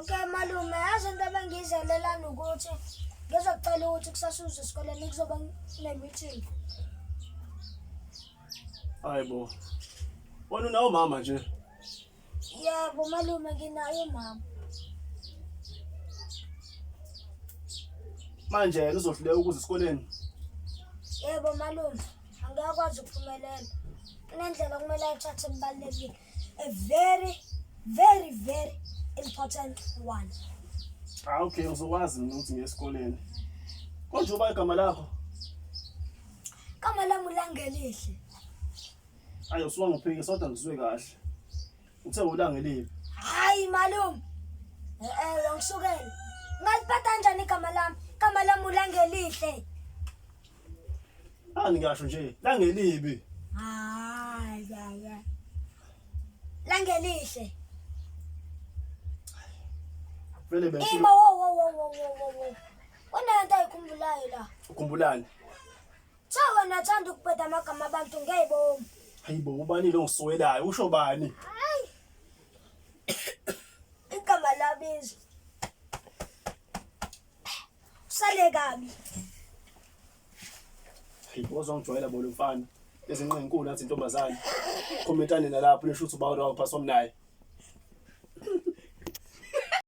Okay malume, yazi into ebengiyizelelana ukuthi ngizokucela ukuthi kusasa uze esikoleni kuzoba ne-meeting. Hayi bo. Wena unawo mama nje. Yebo malume nginaye umama. Manje yena uzohluleka ukuza esikoleni. Yebo malume, angiyakwazi ukuphumelela. Kunendlela okumele ayithathe ebalulekile. A very very very important one. Ah okay, ngizokwazi mina ukuthi ngiye esikoleni. Konje uba igama lakho? Igama lami uLangelihle. Ayi usuka ngiphike sodwa ngizwe kahle. Uthe uLangelihle. Hayi malume. Eh eh uyangishukela. Ngaliphatha kanjani igama lami? Igama lami uLangelihle. Ah ngingasho nje Langelibi. Hayi hayi. Langelihle. Vele bengisho. Ima wo wo wo wo wo wo. Kunento ayikhumbulayo la. Ukhumbulani? Cha wena thanda ukubheda amagama abantu ngeybomu. Hayibo ubani lo ngisowelayo usho bani? Hayi. Igama labizo. Usale kabi. Hayibo uzongijwayela bo lo mfana. Ezinqa enkulu athi intombazane. Khomentane nalapho nisho ukuthi ubawo wawo phasi omnaye.